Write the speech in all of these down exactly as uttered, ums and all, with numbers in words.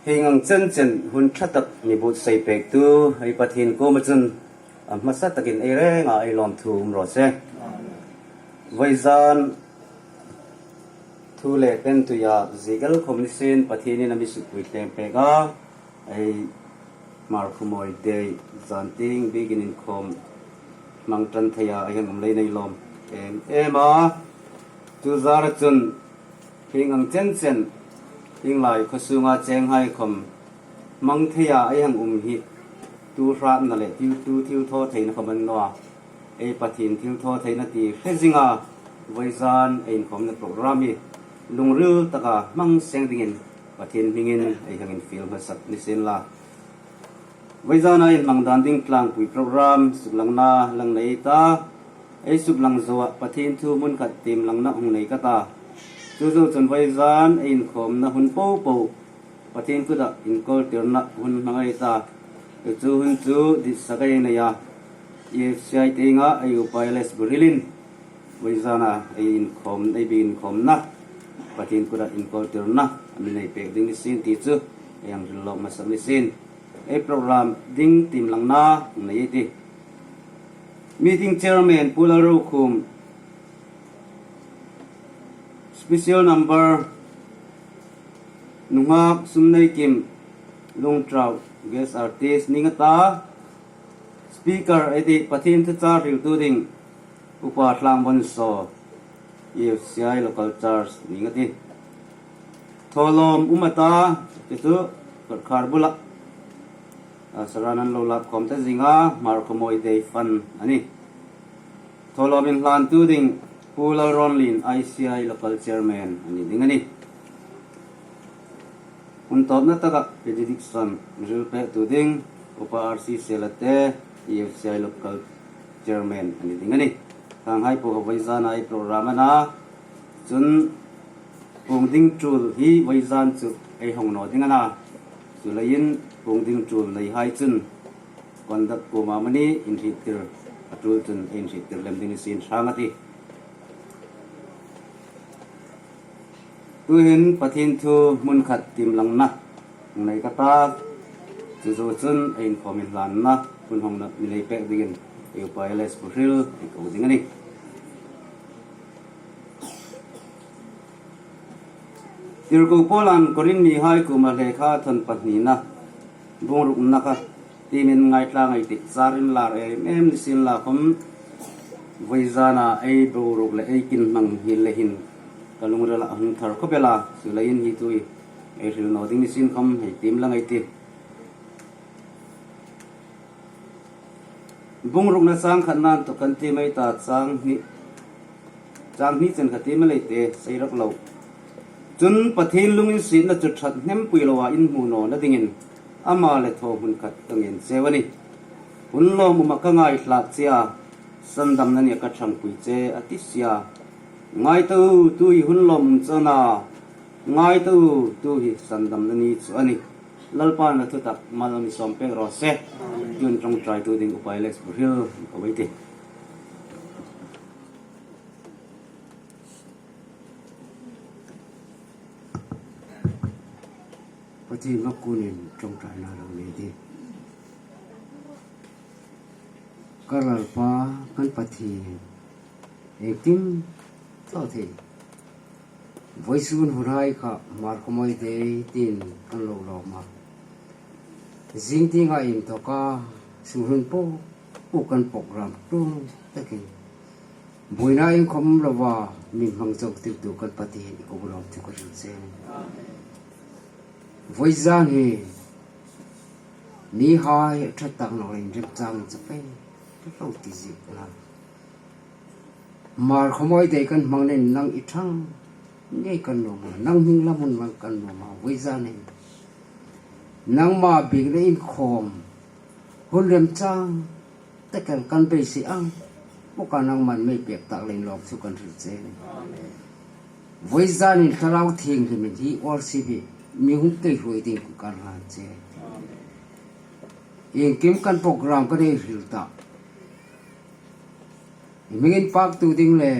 Hieng ang chen chen hun ṭha tak mi buotsai pektu ei Pathien kuoma chun a hmasa takin ei renga ei lawmthu um raw se. Vawizan thu le pen tuia ziek el khawm ni sien Pathienin a mi sukpui tlem pek a, ei Hmarkhawmawi Day zan tieng biekin inkhawm hmang ṭan theia ei hang um leiin ei lawm em em a. Chu zara chun hieng ang chen chen, hieng lai khaw sunga chenghai khawm hmang theia ei hang um hi tu hratna le tu, tu thilthawtheina khawm a ni naw a. Ei Pathien thilthawtheina ti hre zinga vawizan ei inkhawmna program hi lungril taka hmang seng dingin Pathien hmingin ei hang infiel hmasak ni sien la. Vawizana inhmang dan ding tlangpui program suklangna lang nei ta. Ei suklang zoa Pathien thu hmun khat tiem langna hung nei ka ta. Chu zo chun vawizan ei inkhawmna hun popo Pathien kuta inkawltirna hun hmang ei ta. Chu hun chu ditsak ei nei a, E F C I tienga ei upa L S Burhilin vawizana ei inkhawm, ei biekin inkhawmna Pathien kuta inkawltirna a mi nei pek ding ni sien ti chu ei hang hril lawk hmasak ni sien. Ei program ding tiem langna nei ei tih. Meeting chairman Pu Lalrokhum, special number Nunghak Sumneikim Lungtrau, guest artist ning a ta. Speaker ei tih Pathien thuchah hriltu ding Upa Thlangvon Saw, E F C I local church ning a tih. Thawlawm um a ta, chu chu kawtkhar bula, a, saran an lo lak khawm ta zinga Hmarkhawmawi Day fund a nih. Thawlawm inhlantu ding Pu Lalrawnlien, I C I local chairman a ni ding a nih. Hun tawpna taka benediction hril pektu ding Upa R C Selate, E F C I local chairman a ni ding a nih. Khanghai po vawizana ei program a na, chun puong ding tul hi vawizan chu ei hawng naw ding a na. Chuleiin puong ding tul neihai chun conductor kuoma amani inhriettir, a tul chun ei inhriettir lem ding ni sien hrang a tih. Tuhin Pathien thu hmun khat tiem langna nei ka ta. Chu zo chun ei inkhawm inhlanna hun hawngna mi nei pek dingin ei upa L S Burhil ei ko ding a nih. Tirko Paulan Korinth mihai kuoma lekha thawn pahnina, bung rukna kha tiemin ngaithlak ei tih, zarin lar em em ni sien la khawm, vawizana ei boruok le ei kin hmang hi le hin ka lungrila a hung thar khawp el a, chuleiin hi tu hi ei hril naw ding ni sien khawm hei tiem lang ei tih. Bung rukna chang khatna inthawk kan tiem ei ta, chang hni, chang hni chen kha tiem a lei te, sei rak lo. Chun Pathien lunginsietna chu ṭhat hnempui loa in hmu nawna dingin ama le thaw hmun khat ka ngen cheu a nih. Hun lawmum a ka ngaithlak che a, sandamna nia ka ṭhangpui che a ti si a. Ngai ta u, tu hi hun lawmum chu a na, ngai ta u, tu hi sandamna ni chu a nih. Lalpan a thu tak mal mi sawm pek raw se. Tun ṭawngṭaitu ding upa L S Burhil ko ei tih. Pathien hmakunin ṭawngṭaina lo nei ei tih. Ka Lalpa kan Pathien, iengkim thaw thei. Vawisun hunhai kha Hmarkhawmawi Day tiin kan lo lawm a. Zing tienga inthawka, sun hun po po kan program tum takin buoina inkhawm lova mi hmang chauh tirtu kan Pathien i ko lawmthu ka hril che. Vawizan hi mihai ṭhat tak naw leiin remchang chauh pei lo ti ziek la. Hmarkhawmawi Day kan hmang nen nang i ṭhang ngei kan nuom a, nang hming lam hun ngai kan nuom a, vawizan hin nangma biekna inkhawm hun remchang tak el kan beisei ang bawka nangman mi pek tak leiin lawmthu kan hril che. Vawizan hin Thlarau Thienghlimin hi worship hi mi hung kei hluo ding kan hlan che. Iengkim kan program kan hei hril ta, i hming inpaktu ding le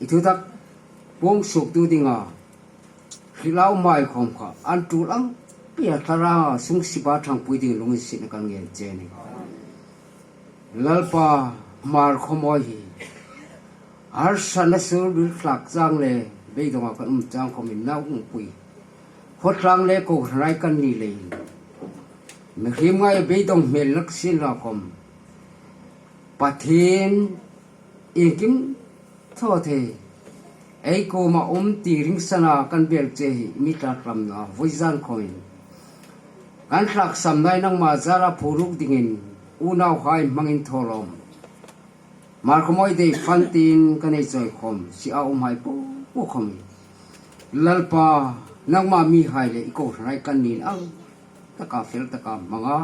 i thu tak puong suoktu dinga Hi lau mai khom kha an tul ang pia thara sung sipa thangpui ding lunginsietna kan ngen che a nih. Lalpa, Hmar khawmawi hi harsatna sur bil thlak chang le beidonga kan um chang khomin nau hung pui. Khawtlang le kohranhai kan ni leiin mihriem ngai beidong hmel nak sin la khom Pathien iengkim thaw thei ei kuoma um ti ringsana kan bel che hi mi tlatlamna voi zan khomin kan thlak sam nai nangma zara phuruk dingin unauhai hmangin thawlawm Hmar Khawmawi Day fund tiin kan ei chawi khom si a umhai po po khom hi Lalpa, nangma mihai le i kohranhai kan niin ang taka fel taka hmanga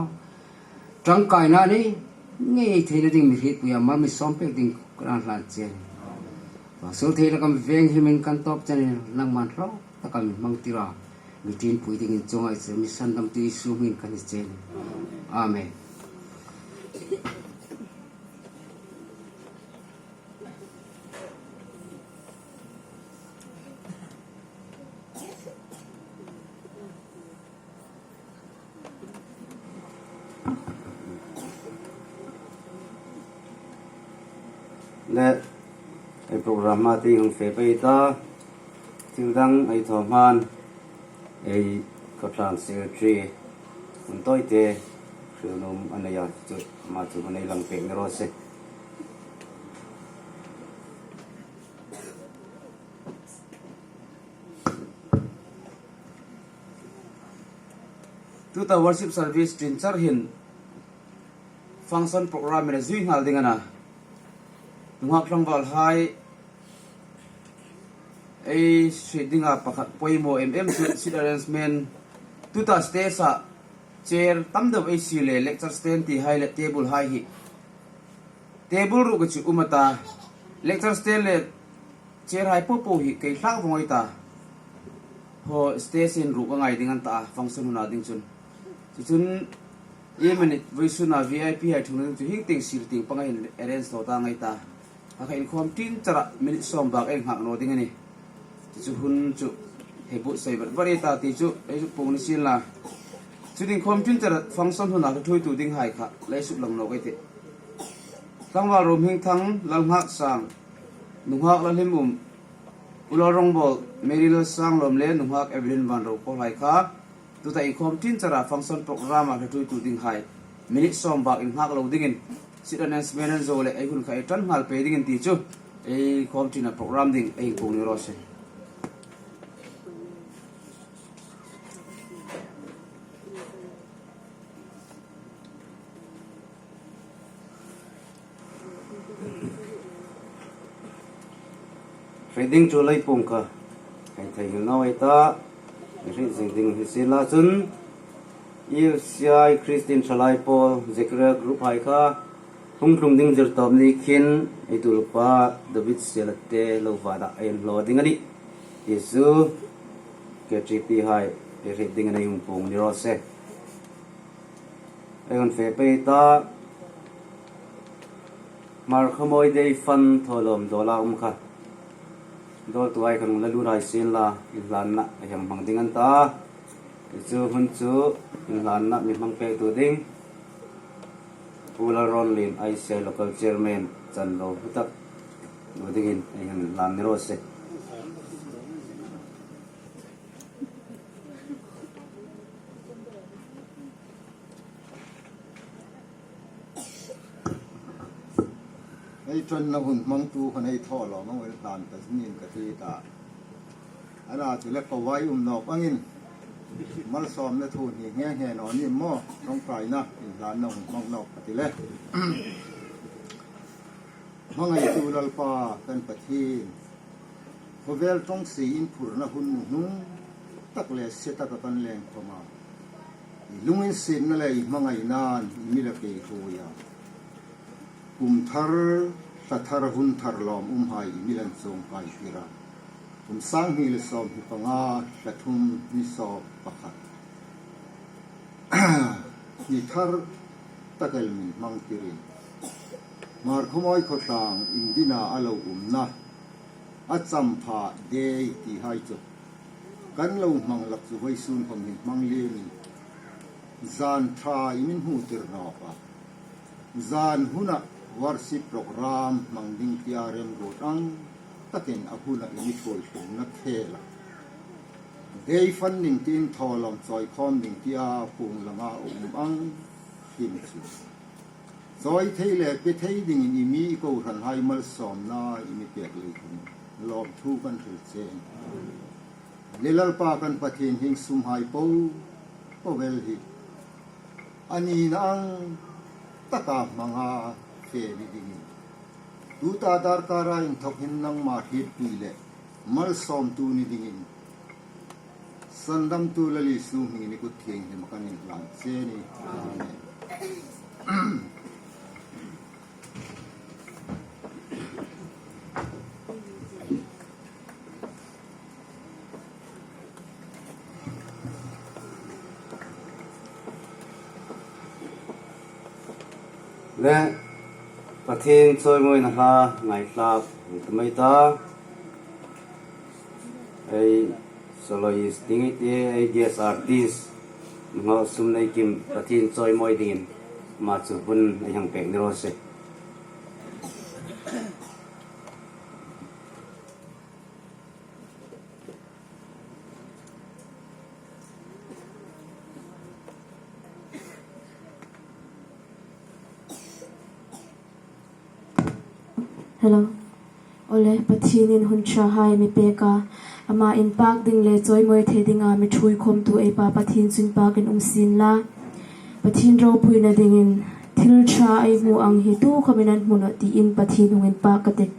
tangkaina nei ngei theina ding mi hrietpuia mal mi sawm pek ding kan hlan che a nih. Vawisun theina kan veng himin kan tawp chen nangman hlawk taka mi hmang tira mi tin pui dingin chuong ei che mi sandamtu Isu hmingin kan ni che a nih. Amen. Le, ei program a ti hung fe pei ta, thil dang ei thaw hman, ei khawtlang secretary, hun tawite, hril nuom a nei a, chu, ama chu hun ei lang pek ni raw se. Tuta worship service tin char hin function program in a zui nghal ding a na. Nunghak tlangvalhai ei hriet dinga pakhat poimaw em em chu seat arrangement. Tuta stage-a chair tam deu ei sie le lecture stand tihai le table-hai hi. Table ruok chu um a ta. Lecture stand le chair-hai po po hi kei hlak vawng ei ta. Haw stage-in ruok a ngai ding an ta a, function huna ding chun. Chu chun, ei minute vawisuna V I P-hai ṭhungna ding chu hieng tieng sir tieng panga hin arrange thaw ta ngei ta. A kha inkhawm tin chara minute sawm bak ei nghak naw ding a nih. Chu chu hun chu hei buotsai vat vat ei ta ti chu ei zuk puong ni sien la. Chu inkhawm tin chara function huna hla ṭhuoitu dinghai kha lei suk lang nawk ei tih. Tlangval Romhingthang, Lalnghaksan, nunghak Lalhlimum, Pu Lalrongbawl, Mary Lalsanglawm le nunghak Evelyn Vanrokuolhai kha tuta inkhawm tin chara function program-a hla ṭhuoitu dinghai minute sawm bak innghak lo dingin seat arrangement an zo le ei hun kha ei ṭan nghal pei dingin ti chu ei khawm tina program ding ei hung puong ni raw se. Hriet ding chu lei puong kha hei theinghil naw ei ta. Hriet zing ding hi sien la chun E F C I Christian Thalai Pawl Zechariah group-hai kha hung tlung ding zirtawp ni khin ei tuolpa David Sielate lo vana ei inhlaw ding a nih. Isu K T P-hai ei hriet dingin ei hung puong ni raw se. Ei hung fe pei ta. Hmar Khawmawi Day fund thawlawm dawla um kha dawltuhai khan la lût hai sien la inhlanna ei hang hmang ding an ta. Chu hun chu inhlanna mi hmang pektu ding Pu Lalrawnlien I C I local chairman chan lo hlu tak lo dingin ei hang inhlan ni raw se. Ei ṭanna hun hmangtu khan ei thaw lawm ang el hlan ta zingin ka ti ta. Ana chu le pawai um nawk angin malsawmna thu ni nghe nghe naw ni maw, ṭawngṭaina inhlanna hun hmang nawk ka ti le. Hmangaitu Lalpa kan Pathien, khawvel ṭawngsie inphurna hun nuhnung tak le se taka kan leng khawma, i lunginsietna le i hmangainain i mi la kei hruoi a. Kum thar, thla thar, hun thar lawm umhai i mi la inchawngkaitir a. Kum sang hni le sawmhni panga, thla thum, ni sawm pakhat. Ni thar tak el min hmangtirin, Hmar Khawmawi khawtlang indina a lo umna, a champha day tihai chu Kan lo hmang lak chu vawisun khom hin hmang liem in, zan ṭha i min hmu tir nawk a. Zan huna worship program hmang ding tia remruot ang takin a huna i mi ṭhuoi hlungna khela, day fund ding tiin thawlawm chawi khawm ding tia puong langa a um ang hin chu, chawi thei le pe thei dingin i mi i kohranhai malsawmna i mi pek lei khom lawmthu kan hril che. Le Lalpa kan Pathien hieng sumhai po po vel hi a nina ang taka hmanga fe ni dingin, tuta darkara inthawk hin nangma hrietpui le malsawmtu ni dingin, sandamtu Lal Isu hmingin i kut thienghlima kan inhlan che a nih. Amen. Le, Pathien chawimawina hla ngaithlak ni ta mai ta. Ei soloist ding ei ti, ei guest artist, Nunghak Sumneikim Pathien chawimawi dingin ama chu hun ei hang pek ni raw se. Hello. Awle, Pathienin hun ṭhahai mi pek a, ama inpak ding le chawimawi thei dinga mi ṭhuoi khawmtu ei Pa Pathien chu inpakin um sien la. Pathien ropuina dingin thil ṭha ei hmu ang hi tu khawmin an hmu nawh tiin Pathien hung inpak ka tih.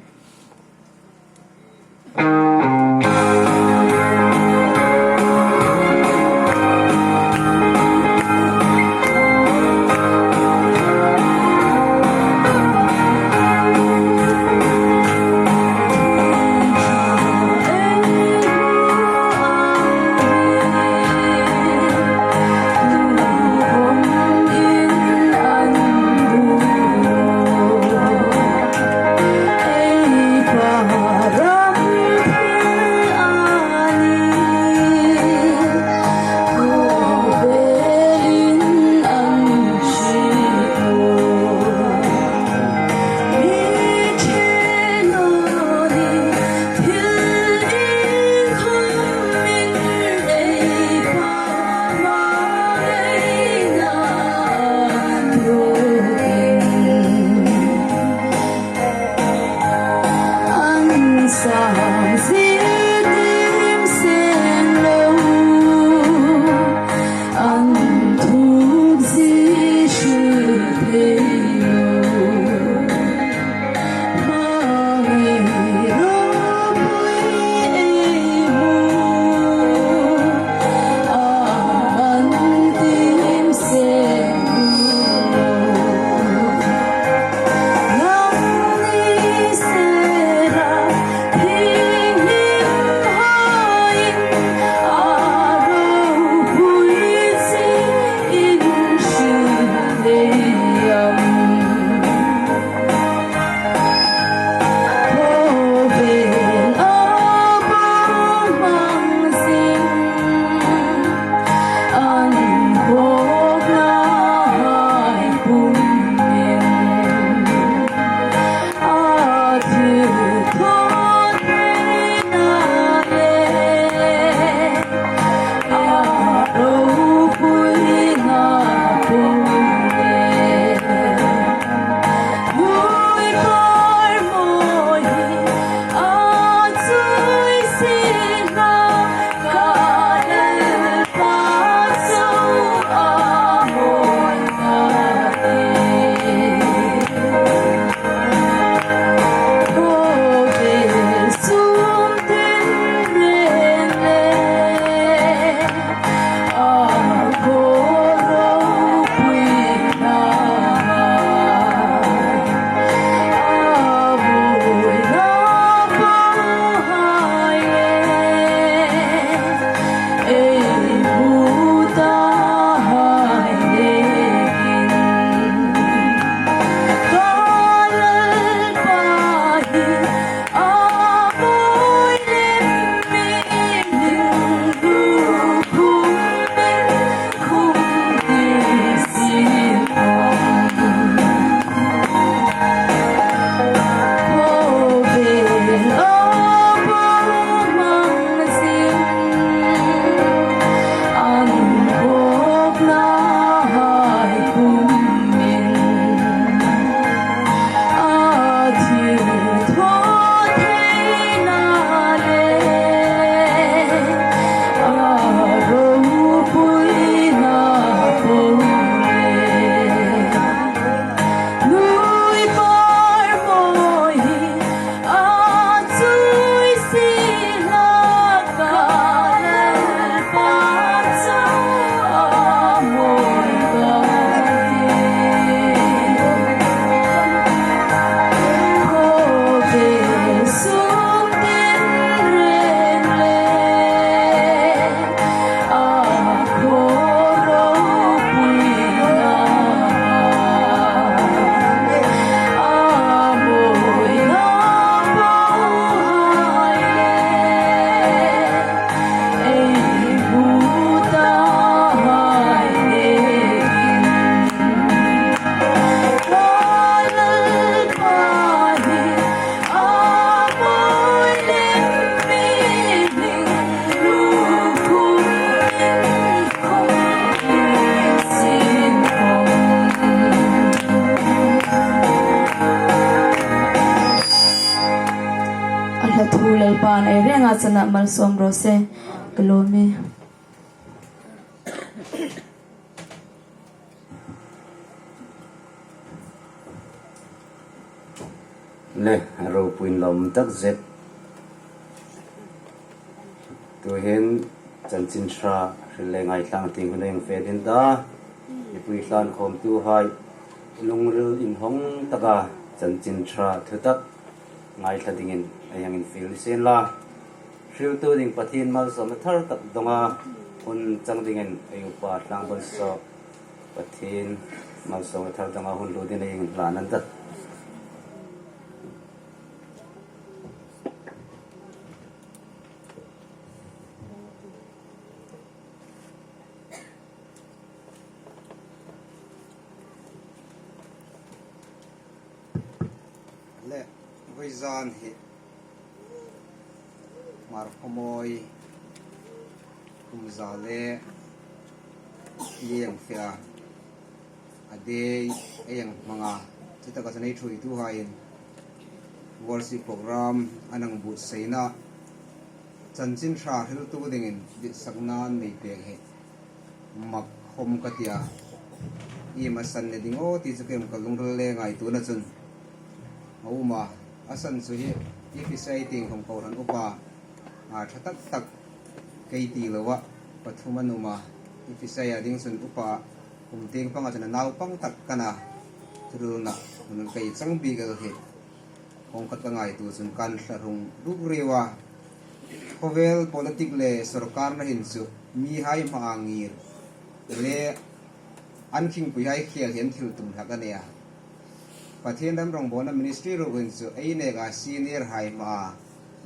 Nga chana malsawm raw se, ka lawm e. Le, a ropuiin lawm tak zet. Tuhin chanchin ṭha hril le ngaithla ding hun a hang fe ding ta. Mipui tlan khawmtuhai lungril inhawng taka chanchin ṭha thutak ngaithla dingin a hang infiel ni sien la. Hriltu ding Pathien malsawmna thar tak dawnga hun chang dingin ei upa Tlangbalsawm Pathien malsawmna thar dawnga hun hlu dingin ei hlan an ta. Le, vawizan hi Hmarkhawmawi kum za le li a fe a, a day a hmang a, chutaka chun ei ṭhuoituhaiin worship program an hang buotsaina, chanchin ṭha hriltu dingin ditsakna an nei pek hi mak khawm ka ti a. Iem a san ni ding aw ti chu kei ka lungril le ngaituona chun a um a. A san chu hi Efesai tieng khawm kohran upa a ṭha tak tak kei ti lo a, pathum an um a. Efesai a ding chun upa kum tieng panga chun a naupang tak ka na, thurulna hun kei chang bik el hi. Kawng khat ka ngaituo chun kan thlahrung ruk riau a. Khawvel politic le sawrkarna hin chu mihai hmaa ngir le an khingpuihai khel hi an thil tum hlak a nih a. Pathien ram rawngbawlna ministry ruok hin chu ei neka senior hai hmaa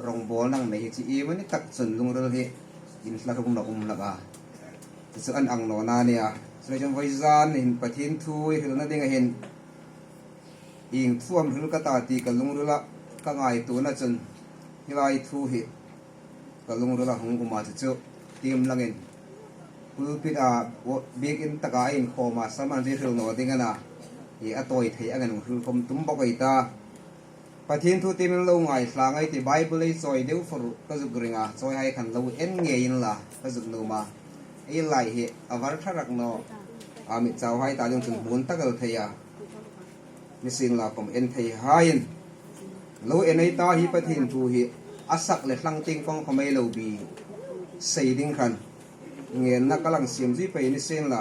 rawngbawlna nei hi chu iemani tak chun lungril hi inthlahrungna um hlak a. Chu chu an ang nawna a nih a. Chuleiin vawizan hin Pathien thu hrilna dinga hin ieng thu am hril ka ta ti ka lungrila ka ngaituona chun hi lai thu hi ka lungrila hung um a, chu chu tiem langin pulpit a biekin taka a inkhawma sermon hril naw ding a na, hi a tawi thei angin hung hril khawm tum bawk ei ta. Pathien thu tiemin lo ngaithla ngei ti, Bible ei chawi deu fo ru ka zuk ring a, chawihai khan lo en ngei inla ka zuk nuom a. Ei lai hi a var ṭha rak naw a, mi chauhai ta ding chun hmun tak el thei a. Nisienla khawm en thei haiin lo en ei ta hi, Pathien thu hi a sak le thlang tieng pang khawm ei lo beisei ding khan ngenna ka lang siem zui pei nisienla.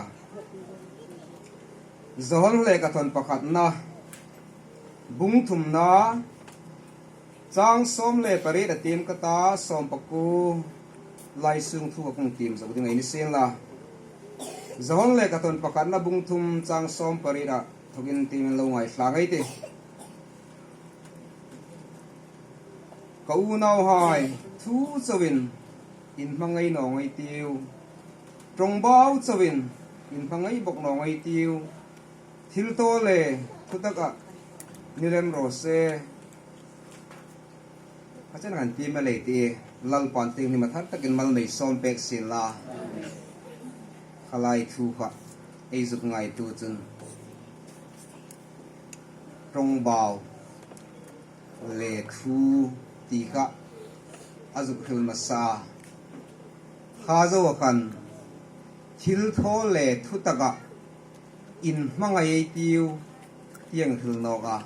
Johan lekhathawn pakhatna, bung thumna, chang sawm le pariet a tiem ka ta, sawm pakuo lai sung thu ka hung tiem zo ding ei nisienla. Johan lekhathawn pakhatna, bung thum, chang sawm pariet a thukin tiemin lo ngaithla ngei ti. Ka unauhai, thu chauin inhmangai naw ngei tiu. Ṭawngbau chauin inhmangai bawk naw ngei tiu. Thilthaw le thutaka ni lem raw se. A chen kan ti ma lei ti, Lalpan tieng ni ma thar takin mal mei sawm pek sien la. Kha lai thu kha ei zuk ngaituo chun ṭawngbau le thu ti kha a zuk hril hmasa. Kha zo a khan thilthaw le thutaka inhmangai ei tiu ti a hril nawk a.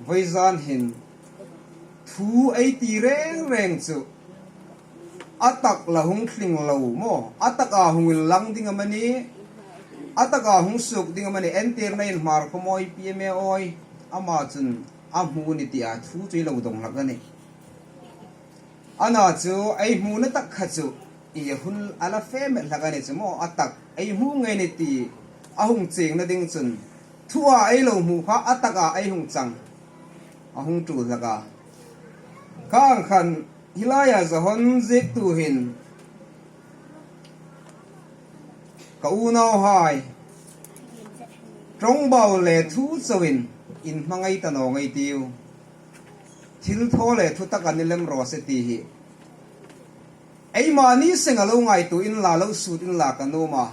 Vawizan hin thu ei ti reng reng chu a tak la hung tling lo maw, a taka hung inlang ding amanih, a taka hung suok ding amanih, entirna in Hmarkhawmawi P M A awi, ama chun a hmu ni tia thu chu ei lo dawng hlak a nih. Ana chu ei hmuna tak kha chu i hun a la fe met hlak a ni chu maw, a tak ei hmu ngei ni ti a hung chiengna ding chun thua ei lo hmu kha a taka ei hung chang a hung tul hlak a. Kha ang khan hi laia Johan ziektu hin, ka unauhai, ṭawngbau le thu chauin inhmangai ta naw ngei tiu. Thilthaw le thutaka ni lem raw se ti hi eimani senga lo ngaituo inla, lo sut inla ka nuom a.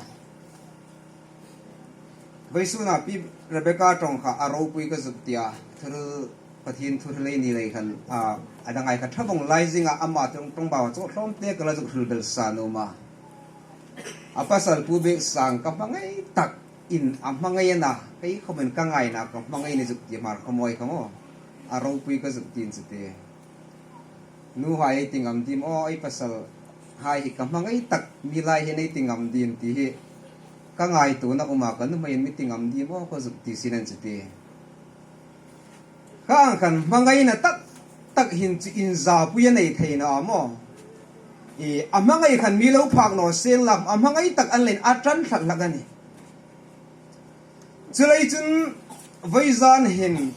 Vawisuna Pi Rebecca Ṭawng kha a ropui ka zuk tia, thil Pathien thu hril ei ni lei khan, a, a dang hai kha ṭha vawng lai zinga ama ṭawng, ṭawngbau chu hlawm te ka la zuk hril bel sa nuom a. A pasal Pu Bek Sang ka hmangai tak in a hmangai a na, kei khawmin ka ngaina ka hmangai ni zuk ti Hmarkhawmawi kha maw. A ropui ka zuk ti chu te. Nuhai ei ti ngam dim aw, ei pasalhai hi ka hmangai tak, mi lai hin ei ti ngam dim ti hi ka ngaituona um a, ka nuhmeiin mi ti ngam dim aw, ka zuk ti sin an chu te. Khang khan hmangaina tak tak hin chu inzapui a nei thei naw a maw. I, a hmangai khan mi lo phak naw seng la, a hmangai tak an leiin a ṭan hlak hlak a nih. Chuleiin chun voizan hin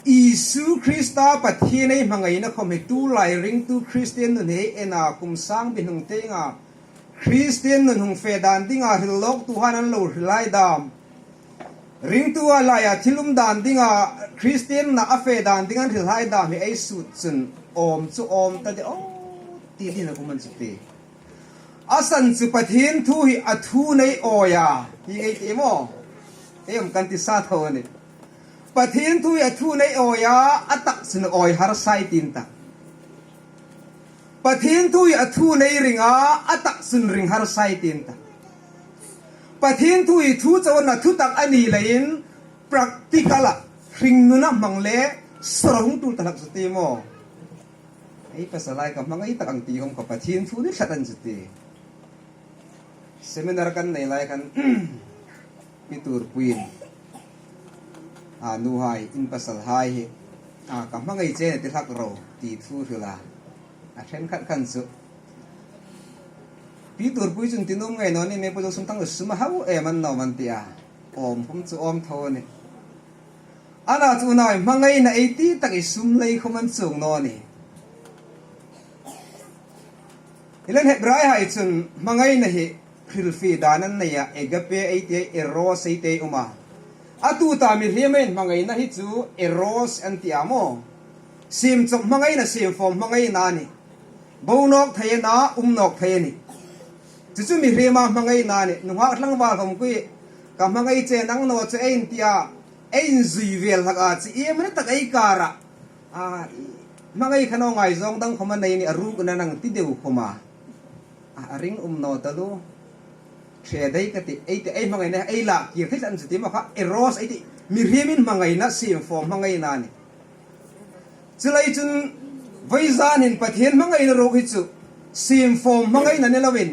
Isu Krista Pathien ei hmangaina khawm hi tulai ringtu Kristien nun hei en a, kum sang bi hnung tienga Kristien nun hung fe dan dinga hril lawktuhaiin an lo hril lai dam. Ringtu a laia thil um dan dinga Kristien nuna a fe dan dinga an hril lai dam hi ei sut chun awm chu awm ta de aw ti dingin a um an chu te. A san chu Pathien thu hi a thu nei awi a, hi ei ti maw. Ei um kan ti sa tho a nih. Pathien thu hi a thu nei awi a, a tak chun awi harsa ei ti ta. Pathien thu hi a thu nei ring a, a tak chun ring harsa ei ti ta. Pathien thu hi thu chauhna thutak a ni leiin practical-a hringnuna hmang le sawr hung tul ta hlak chu te maw. Ei pasalhai ka hmangai tak ang ti khawm kha Pathien thu ni tlat an chu te. Seminar kan nei lai khan Pi Turpuiin, a, nuhai, in pasalhai hi, a, ka hmangai che ti hlak ro ti thu hril a. A ṭhenkhat khan chu Pi Turpui chun ti nuom ngei naw ni, Meipui Zosunthanghai sum a hau em an naw am an ti a. Awm khawm chu awm tho a nih. Ana chu unau, hmangaina ei ti tak hi sum lei khawm an chuong naw ni. Hi leh Hebraihai chun hmangaina hi hrilfie dan an nei a, agape ei ti, eros ei ti um a. A tuta mihriem hmangaina hi chu eros an ti a maw. Siem chawk hmangaina, siem fawm hmangaina a nih. Bo nawk thei a na, um nawk thei a nih. Chu chu mihriema hmangaina a nih. Nunghak tlangval khawm kuoma ka hmangai che nang naw chu ei inti a, ei inzui vel hlak a, chu iem tak ei kar a. A, hmangai kha naw ngaizawng dang khawm a nei a nih, a ruk na nang ti deu khawm a. A, a ring um naw ta lu. Ṭhe dai ka ti, ei ti, ei hmangaina, ei la kir thei an chu ti maw kha, eros ei ti, mihriem hmangaina, siem fawm hmangaina a nih. Chuleiin chun voizan hin Pathien hmangaina ruok hi chu siem fawm hmangaina ni loin,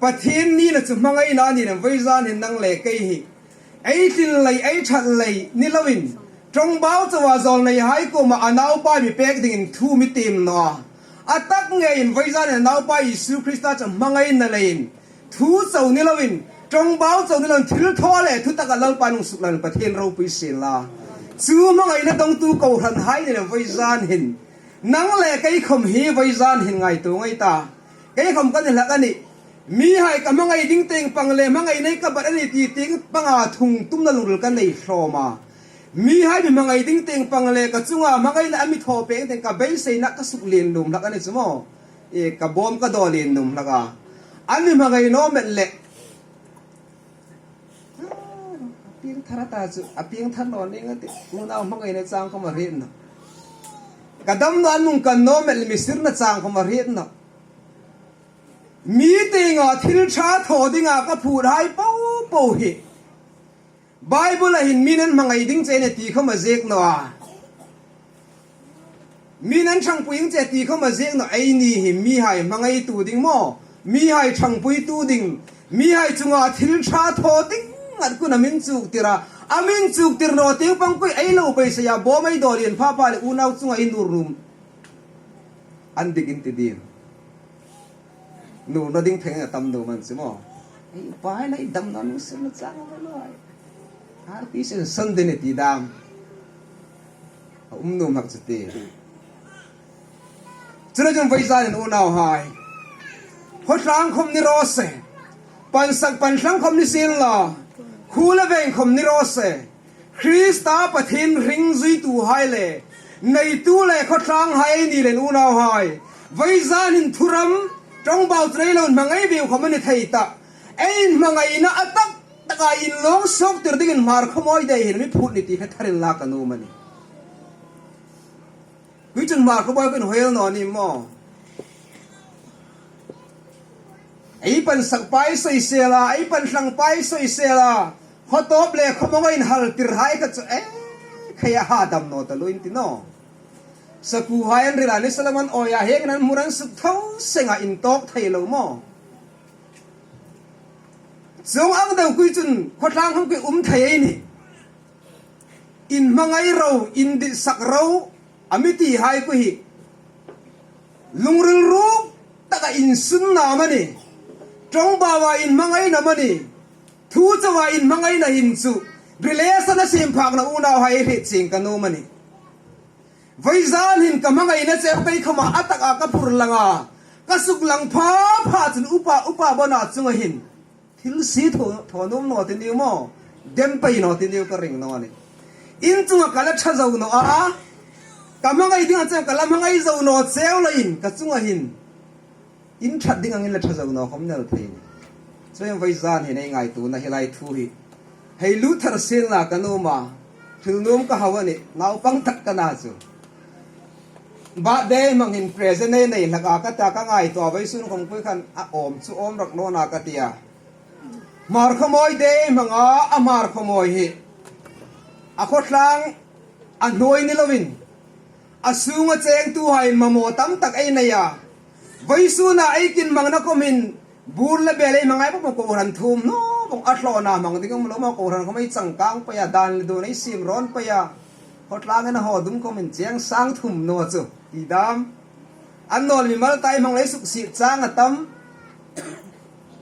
Pathien nina chu hmangaina a ni leiin voizan hin nang le kei hi ei tlin lei, ei ṭhat lei ni loin, ṭawngbau chauha zawlneihai kuoma a naupa mi pek dingin thu mi tiem naw a. A tak ngeiin voizan hin a naupa Isu Krista chu hmangaina leiin, thu chau ni loin, ṭawngbau chau ni loin, thilthaw le thutaka Lalpan hung suklang Pathien ropui sien la. Chu hmangaina dongtu kohranhai ni leiin voizan hin nang le kei khawm hi voizan hin ngaituo ngei ta. Kei khawm ka ni hlak a nih. Mihai ka hmangai ding tieng pang le hmangaina ka bat a nih ti tieng panga thungtumna lungril ka nei hlawm a. Mihai mi hmangai ding tieng pang le ka chunga hmangaina an mi thaw peng tieng ka beiseina ka suk lien nuom hlak a ni chu maw. E, ka bawm ka daw lien nuom hlak a. An mi hmangai naw met le. A pieng thar a ta chu, a pieng thar naw ning a tih. Unau hmangaina chang khawm a hriet nawh. Ka dam naw an hung kan naw met le mi sirna chang khawm a hriet nawh. Mi tienga thil ṭha thaw dinga ka phut hai po po hi Bible-a hin mi'n an hmangai ding che a nih ti khawm a ziek naw a. Mi'n an ṭhangpui ding che ti khawm a ziek naw, eini hi mihai hmangaitu ding maw, mihai ṭhangpuitu ding, mihai chunga thil ṭha thaw ding ngat kuna mi'n chuktir a. A mi'n chuktir naw tieng pang kuoma ei lo beisei a, bawm ei daw lien pha pha le unau chunga ei nur nuom an dik in ti ding. Nurna ding thengna tam deu man si maw. Ei upa hai, ei damna nuom sirna chang a lo hai. Har pi sen son ding a ni ti dam. A um nuom hlak chu ti. Chuleiin chun voizan hin unauhai, khawtlang khawm ni raw se. Pansak panthlang khawm ni sien la. Khu le veng khawm ni raw se. Krista Pathien ringzuituhai le neitu le khawtlanghai ei ni leiin unauhai, voizan hin thuram ṭawngbau chu nei loin hmangai bik khawm a ni thei tah. Ei inhmangaina a tak taka inlawng suoktir dingin Hmarkhawmawi Day hin mi phut ni ti kha tharin lak a nuom a nih. Khuo chun Hmarkhawmawi khuo inhawi naw ni maw? Ei pan sak pai soisela, ei pan thlang pai soisela, khaw tawp le khaw mawng a inhal tir hai kha chu, eh, kheia ha dam naw ta lo in ti naw. Sakuhai an rila ni Solomon awi a hieng an hmur an suk tho senga intawk thei lo maw? Chuong ang deu khuo chun khawtlang khawm khuo um thei ei ni. Inhmangai ro, inditsak ro, a mi ti hai khuo hi. Lungril ruk taka insunna am a ni. Ṭawngbauva inhmangaina am a ni. Thu chauva inhmangaina hin chu. Relation a siem phakna unauhai hriet chieng ka nuom a ni. Voizan hin ka hmangaina cheu kei khawma a taka ka phur langa. Ka suk lang pha pha chun upa, upa bona chunga hin. Thil si thaw, thaw nuom naw ti niu maw? Dem pei naw ti niu ka ring naw ni. In chunga ka la ṭha zo naw a. Ka hmangai ding a cheu ka la hmangai zo naw cheu la in ka chunga hin. In ṭhat ding angin la ṭha zo naw khawm ni el thei ni. Chuong voizan hin ei ngaituona hi lai thu hi. Hei lu thar sin la ka nuom a. Thil nuom ka hau a ni. Naupang tak ka na chu. Birthday hmang hin present nei nei hlak a ka ta ka ngaituo a vawisun khawm khuo khan a awm chu awm rak naw na ka ti a. Hmarkhawmawi Day hmanga a Hmarkhawmawi hi. A khawtlang a hnuoi ni lovin. A sunga chengtuhai mamaw tam tak ei nei a. Vawisuna ei kin hmangna khawmin bur le bel ei hmangai pawh kohran thum naw bawk a hlawna hmang ding um lo maw kohran khawm ei changkang pei a dan le dun ei siem rawn pei a. Khawtlangin a haw dum khawmin cheng sang thum naw chu. Ti dam. An nawl mimal ta ei hmang lei suk si chang a tam.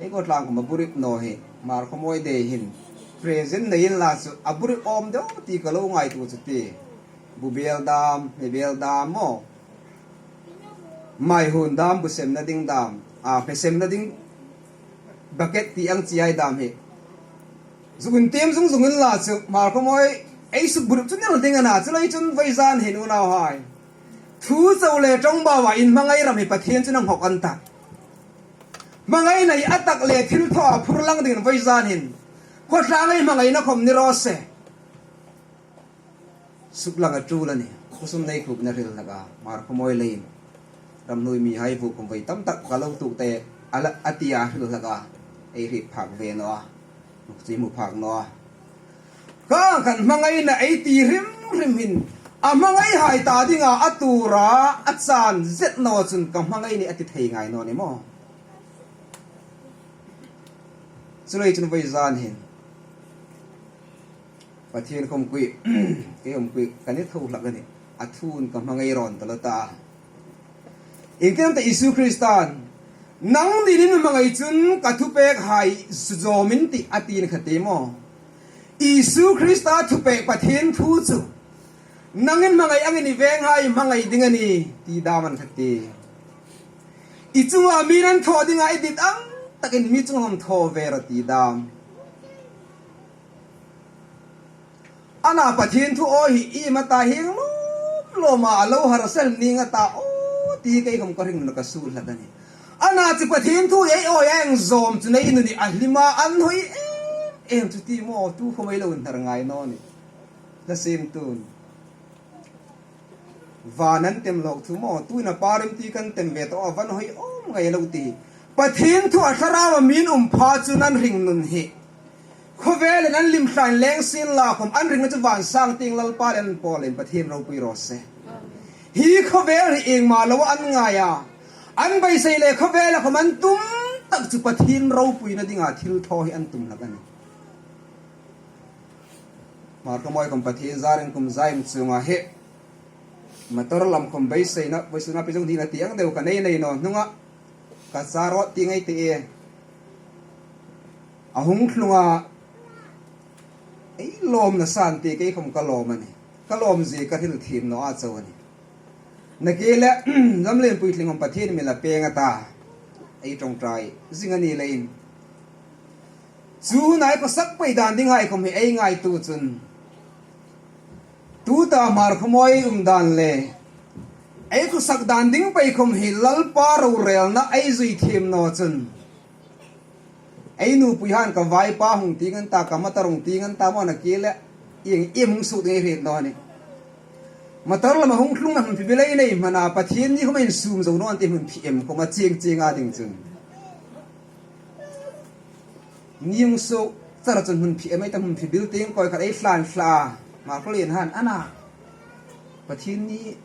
Ei khawtlang khawm a burip naw hi. Hmarkhawmawi Day hin. Present nei inla chu a burip awm deu ti ka lo ngaituo chu ti. Bu bel dam, hme bel dam maw. Mai hun dam, bu semna ding dam. A, hme semna ding bucket ti ang chi ai dam hi. Zuk intiem zung zung inla chu, Hmarkhawmawi, ei suk burip chu ni el ding a na, chu lai chun voizan hin unauhai. Thu chau le ṭawngbauva inhmangai ram hi Pathien chun a nghawk an ta. Hmangaina hi a tak le thil thaw a phur lang dingin voizan hin. Khawtlang ei hmangaina khawm ni raw se. Suk lang a ṭul a ni. Khawsung nei khupna hril hlak a. Hmarkhawmawi leiin. Ramhnuoi mihai vuok khawm voi tam tak ka lo tuok te a la, a ti a hril hlak a. Ei hriet phak ve naw a. Muk chi mu phak naw a. Ka khan hmangaina ei ti hrim hrim hin. A hmangaihai ta dinga a tura a chan zet naw chun ka hmangai ni a ti thei ngai naw ni maw. Chu lai chun voizan hin. Pathien khawm khuo, kei khawm khuo, ka ni tho hlak a ni. A thun ka hmangai rawn ta lo ta. Iengtin am ta Isu Kristan, nangni in hmangai chun ka thupekhai zawm in tih a ti kha ti maw. Isu Krista thupek Pathien thu chu. Nangin hmangai angin i venghai hmangai ding a nih, ti dam an kha ti. I chunga mi'n an thaw dinga i dit ang takin mi chunga hawm thaw ve rawh ti dam. Ana Pathien thu aw hi i ma ta hieng lawm lawma a lo har sel ning a ta aw ti kei khawm ka ring na ka su hlak a nih. Ana chu Pathien thu ei aw ei zawm chu nei nu ni a hlima an hoi em em chu ti maw tu khawm ei lo inhnar ngai naw nih. La sim tun. Van an tem lawk thu maw, tuin a parim ti kan tem ve tawh a van hoi awm ngai lo ti. Pathien thu a thlarau a mi'n um pha chu nan hringnun hi. Khawvelin an lim thlain leng sin la khawm an ringna chu van sang tieng Lalpa le an pawl in Pathien ropui raw se. Hi khawvel hi iengma lo an ngai a. An beisei le khawvela khawm an tum tak chu Pathien ropuina dinga thil thaw hi an tum hlak a nih. Hmarkhawmawi khawm Pathien zarin kum zaim chunga hi. Motor lam khawm beiseina, beiseina pi zong dina tiang deu ka nei nei naw hnunga. Ka cha rawt ti ngai ti e. A hung tlunga. Ei lawmna san ti kei khawm ka lawm a nih. Ka lawm zie ka hril thiem naw a chau a nih. Nakie le, Lamlienpui tling khawm Pathien mi la peng a ta. Ei ṭawngṭai zing a ni leiin. Chu nai ka sak pei dan dinghai khawm hi ei ngaituo chun. Tuta Hmarkhawmawi um dan le. Ei ka sak dan ding pei khawm hi Lalpa rorelna ei zui thiem naw chun. Ei nupuihai'n ka vaipa hung ti ngan ta, ka motor hung ti ngan ta maw nakie le. Ieng, iem hung suk ding ei hriet naw a nih. Motor lama hung tlungna hmunphi bil ei nei hmana Pathienni khawma insum zo naw an ti hmunphi em khawma chieng chienga ding chun. Ni hung suok chara chun hmunphi em ei ta hmunphi bil tieng kawi khat ei hlan thla. Marko lien han a na. Pathienni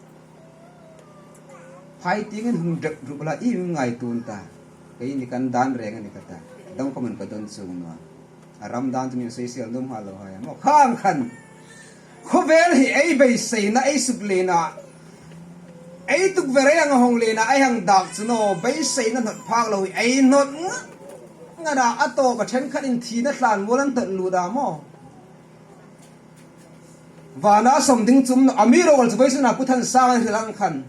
phai tieng in hung dep rup la i ngaituo ta. Keini kan dan reng a ni ka ta. Dang khawmin ka don chuong naw a. A ram dan chu min soi siel nuom hma lo hai. Maw khang khan. Khawvel hi ei beiseina ei suk lena. Ei tukver ei hang hawng lena ei hang dak chu naw beiseina hnawt phak lo hi ei hnawt nga. Nga ra a tawp a ṭhenkhat in thina hlan mual an hnawt lut a maw. Vana sawm ding chum naw a mi ro al chu beiseina pu than sang an hril ang khan.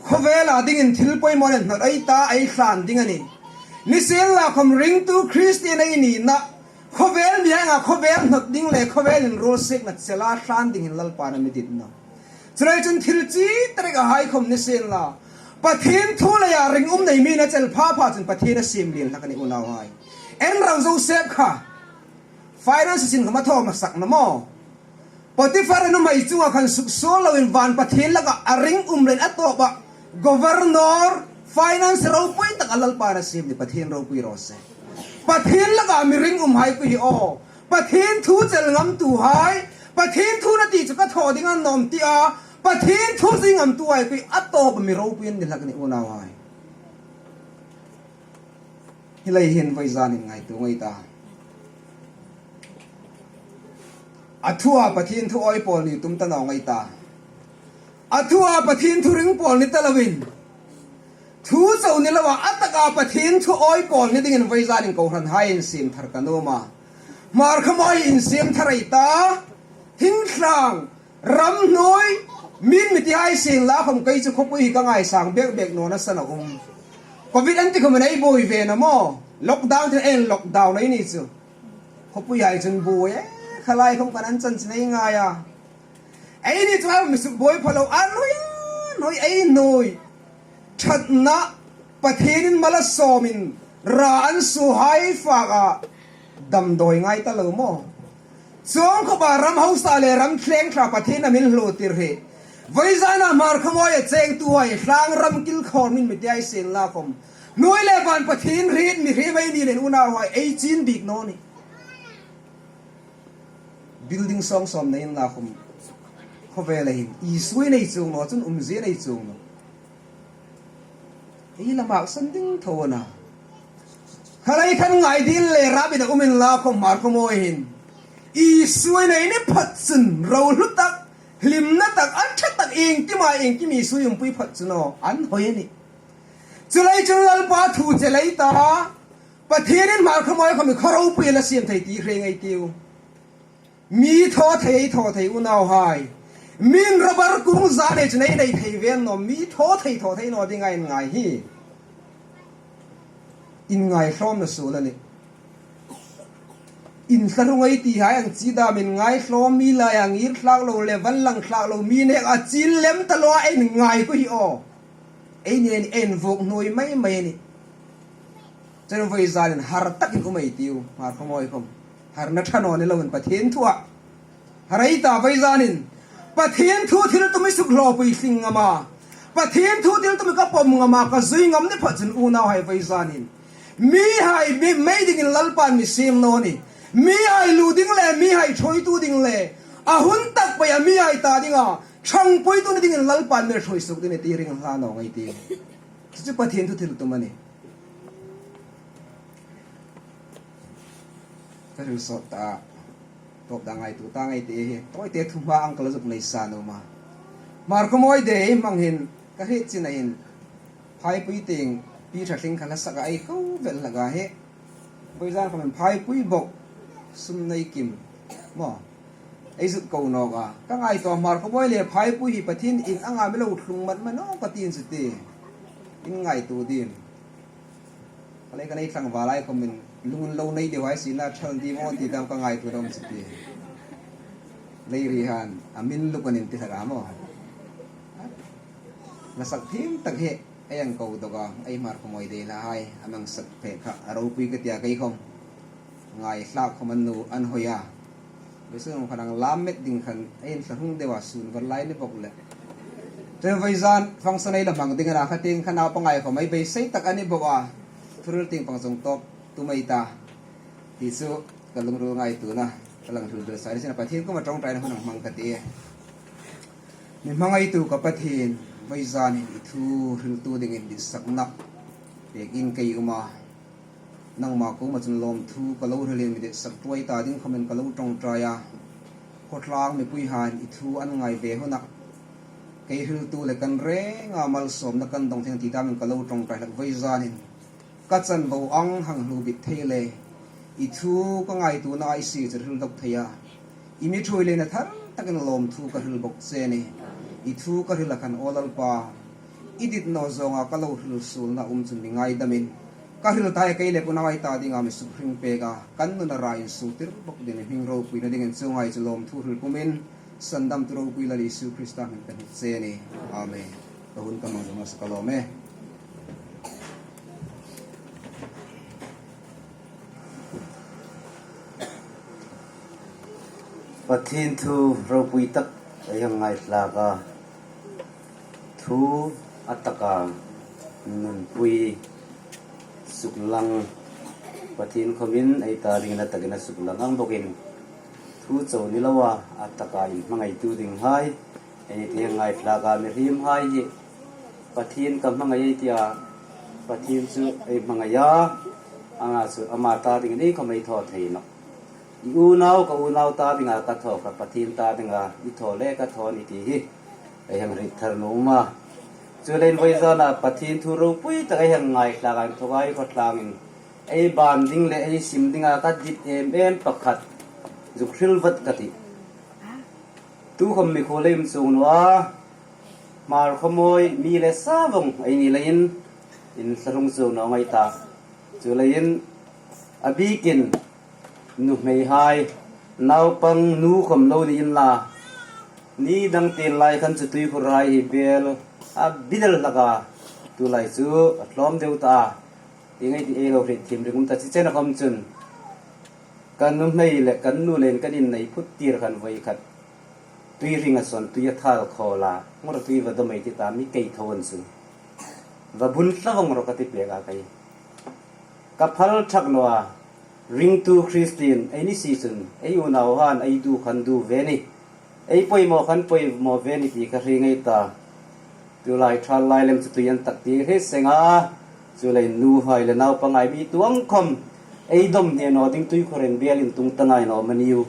Khawvela dingin thil poimaw nen hnawt ei ta ei hlan ding a nih. Nisienlakhawm ringtu Kristien ei nina. Khawvel mi hanga khawvel hnawt ding le khawvel inruolsiekna chela hlan dingin Lalpan a mi dit naw. Chuleiin chun thil chi tarik a hai khawm nisienla. Pathien thu leia ringum nei mi na chel pha pha chun Pathien a siem lien hlak a nih unauhai. En ro Joseph kha. Finance sin khawma thaw hmasak naw maw. Potiphar nuhmei chunga khan suksuol loin van Pathien laka a ringum leiin a tawpa governor finance ropui taka Lalpan a siem ni Pathien ropui raw se. Pathien laka mi ringum hai kuo hi aw. Pathien thu chel ngamtuhai. Pathien thu na ti chu ka thaw ding a nuom ti a. Pathien thu zui ngamtuhai kuo hi a tawpa mi ropui an ni hlak a nih unauhai. Hi lei hin voizanin ngaituo ngei ta. A thua Pathien thu awi pawl ni tum ta naw ngei ta. A thua Pathien thu ring pawl ni ta loin. Thu chau ni loa a taka Pathien thu awi pawl ni dingin voizanin kohranhai insiem thar ka nuom a. Hmarkhawmawi insiem thar ei ta. Thingtlang. Ram hnuoi, min mi ti hai sien la khawm kei chu khawpui hi ka ngaisang bek bek naw na san a um. Covid an ti khawm ei buoi ve naw maw. Lockdown ti en lockdown ei ni chu. Khawpui hai chun buoi e, khalai khawm kan an chanchin ei ngai a. Ei ni chu hai mi suk buoi pha lo an hnuoi, an hnuoi ei hnuoi. Ṭhatna Pathienin mal a sawmin ra an suohai fak a damdawi ngai ta lo maw. Chuong khawpa ram hausa le ram thleng thla Pathienin a mi hluo tir hi. Voizana Hmarkhawmawi a chengtuhai thlang ram kilkhawr min mi ti hai sien la khawm. Hnuoi le van Pathien hriet mi hriet mai ni len unauhai ei chin bik naw ni. Building sawng sawm nei inla khawm. Khawvela hin. Isui nei chuong naw, chun umzie nei chuong naw. Ei la mak san ding tho a na. Khalai khan ngai dil le rabin a um inla khawm Hmarkhawmawi hin. Isui nei ni phawt chun ro hlu tak, hlimna tak, a ṭha tak iengkima iengkim Isui umpui phawt chun aw. An hoi a ni. Chuleiin chun Lalpa thu che lei ta. Pathienin Hmarkhawmawi khawm hi khaw ropui la siem thei ti hre ngei tiu. Mi thaw thei, thaw thei unauhai. Min rubber kung za nei chu nei nei thei vel naw, mi thaw thei, thaw thei naw ding a inngai hi. Inngai hlawmna suol a nih. Inthlarung ei ti hai ang chi dam inngai hlawm mi lai a ngir thlak lo le van lang thlak lo mi nek a chin lem ta lo a inngai kuo hi aw. Ei ni en en vuk hnuoi mai mai a nih. Chun voizanin har takin um ei tiu, Hmarkhawmawi khawm. Harna ṭha naw ni loin Pathien thua. Har ei ta voizanin. Pathien thu thil tum i suk hlawpui tling ngam a. Pathien thu thil tum i ka pawm ngam a, ka zui ngam ni phawt chun unauhai voizanin. Mihai mi mei dingin Lalpan mi siem naw ni. Mihai lu ding le, mihai ṭhuoitu ding le. A hun tak peia mihai ta dinga. Ṭhangpuitu ni dingin Lalpan mi ṭhuoi suok ding a nih ti ring hla naw ngei ti. Chu chu Pathien thu thil tum a nih. Ka hril sawt ta. Tawp dang ngaituo ta ngei ti hi. Tawite thu hma ang ka la zuk nei sa naw ma. Hmarkhawmawi de ei hmang hin ka hriet chin a hin. Phaipui tieng pi ṭha tling kha la sak a ei ko vel hlak a hi. Voizan khawmin phaipui bok sum nei kim. Maw. Ei zuk ko nawk a. Ka ngaituo Hmarkhawmawi le phaipui hi Pathien in anga mi lo thlung mat ma naw ka tiin chu ti. In ngaituo ding. Khalai kan ei tlangval ai khawmin lungun lo nei deu hai sina thal di maw ti dam ka ngaituo dam chu ti. Leiri han a min luk an in ti hlak a maw. La sak thiem tak hi ei ang ko dawk a, ei Hmarkhawmawi de la hai a mang sak phe kha a ropui ka tia kei khawm. Ngai hlak khawm an nu an hoi a. Beisei rawng khan ang lam met ding khan, ei inthlahrung deu a, sun var lai ni bawk le. Chun voizan function ei la hmang ding a na, kha tieng khan a pangai khawm ei beisei tak a ni bawk a. Thuhril tieng pang zong tawp tum ei ta. Ti chu ka lungril ngaituona, ka lang hril ber sa ni sien a, Pathien kuoma ṭawngṭaina hun ang hmang ka ti. Mi hmangaitu ka Pathien, voizanin i thu hriltu dingin ditsakna pekin ka um a. Nangma kuoma chun lawmthu ka lo hrilin mi ditsak ṭhuoi ta ding khawmin ka lo ṭawngṭai a. Khawtlang mipuihaiin i thu an ngai ve hunah, kei hriltu le kan renga malsawmna kan dawng thei ti dingin ka lo ṭawngṭai hlak, voizanin ka chanvo ang hang hlu bit thei le, i thu ka ngaituona a, i si chu hril dawk thei a. I mi ṭhuoi leina thar takin lawmthu ka hril bawk che a nih. I thu ka hril a khan, aw Lalpa, i dit naw zawnga ka lo hril suolna um chun mi ngaidamin, ka hril ta hi kei le ka unau hai ta dinga mi sukhring pek a, kan nuna ra insuo tir bawk dingin i hming ropuina dingin chuong hai chu lawmthu hril pumin, sandamtu ropui Lal Isu Krista hmingin ka hni che a nih. Amen. Ka hun ka hmang zawng nasa ka lawm e. Pathien thu ropui tak ei hang ngaithlak a, thu a taka nunpui suklang, Pathien khawmin ei ta dingin a takin a suklang ang bawkin, thu chau ni loa a taka inhmangaitu dinghai ei ni ti hang ngaithlak a, mihriemhai hi Pathien ka hmangai ei tia, Pathien chu ei hmangai a, anga chu ama ta dingin ei khawm ei thaw thei nawh. I unau, ka unau ta dinga ka thaw kha, Pathien ta dinga i thaw le ka thaw a nih ti hi ei hang hriet thar nuom a. Chuleiin voizana Pathien thu ropui tak ei hang ngaithlak a, inthawka ei khawtlangin ei ban ding le ei sim dinga ka dit em em pakhat zuk hril vat ka tih. Tukhawm mikhuol ei um chuong naw a, Hmar khawmawi mi le sa vawng ei ni leiin inthlahrung chuong naw ngai ta. Chuleiin a bikin nuhmeihai, naupang nu khawm lo ni inla, ni dang tieng lai khan chu tuikhur hai hi bel a bidel hlak a, tulai chu a tlawm deu ta a. Ieng ei ti ei lo hriet thiem ring um ta, chu chena khawm chun kan nuhmei le kan nu leiin kan innei phut tir khan voi khat tui ringa sawn tui a thal khawl a, ngawr tui va dawm ei ti ta, mi kei tho an chu. Va bun tla vawng rawh ka ti pek a kei. Ka phal thak naw a, ringtu Kristien ei ni si chun ei unauhan ei du khan du ve ni, ei poimaw khan poimaw ve ni ti ka hre ngai ta. Tulai thal lai lem chu tui an tak ti hre seng a, chuleiin nuhai le naupanghai mi tuang khawm ei dawm hne naw ding tuikhur in biel in tung ta ngai naw am a ni u.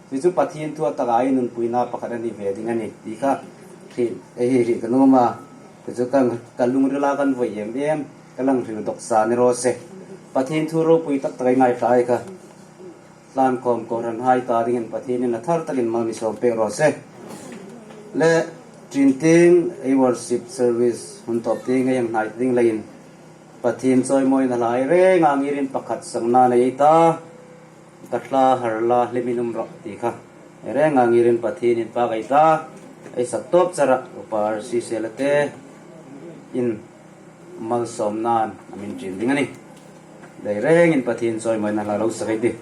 Chu chu Pathien thu a taka ei nunpuina pakhat a ni ve ding a nih ti kha hriet, ei hei hriet ka nuom a. Chu chu ka, ka lungrila kan voi em em, ka lang hril dawk sa ni raw se. Pathien thu ropui tak tak ei ngaithlak kha. Tlan khawm kohranhai ta dingin Pathienin a thar takin mal mi sawm pek raw se. Le, ṭin tieng ei worship service hun tawp tieng ei hang hnai ding leiin Pathien chawimawina hla ei renga ngirin pakhat sangna nei ta. Ka thla har la hlimin um rawh ti kha ei renga ngirin Pathien inpak ei ta. Ei sak tawp chara Upa R C Sela te in malsawmnan a min ṭin ding a nih. Lei rengin Pathien chawimawina hla lo sak ei tih.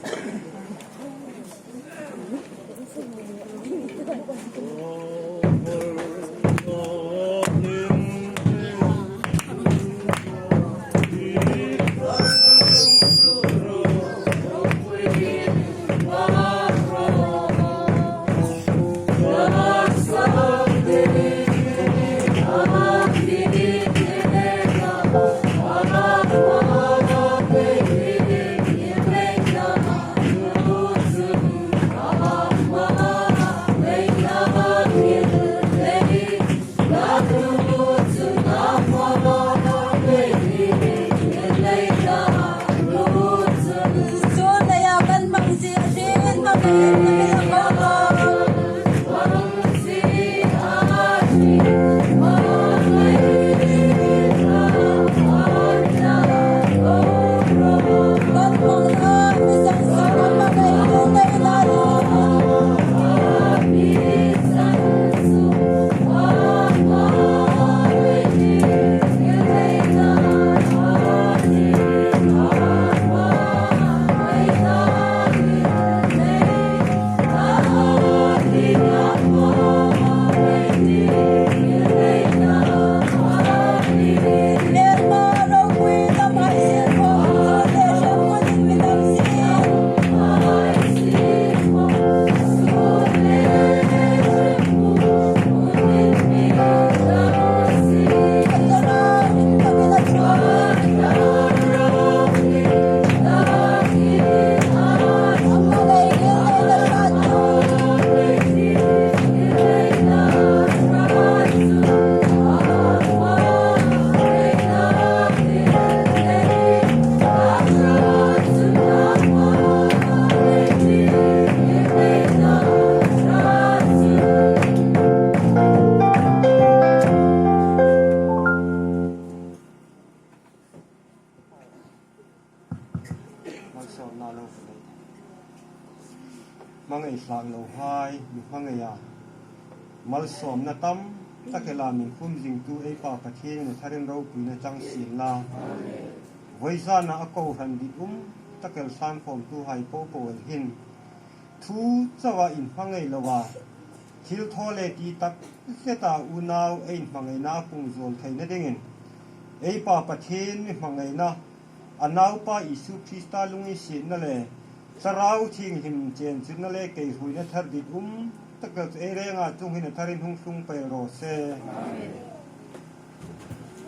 Hmangai hlak lo hai, mi hmangai a. Malsawmna tam tak ela min khum zingtu ei Pa Pathienin a tharin ropuina chang sien la. Vawizana a kohran dit um tak el san khawmtu hai po po el hin thu chauha in hmangai lo a, thil thaw le ti tak zeta unau ei inhmangaina a pung zuol theina dingin ei Pa Pathien mi hmangaina, a Naupa Isu Krista lunginsietna le Thlarau Thienghlim chenchirna le keihruoina thar dit um tak el chu ei renga chung hin a tharin hung tlung pei raw se.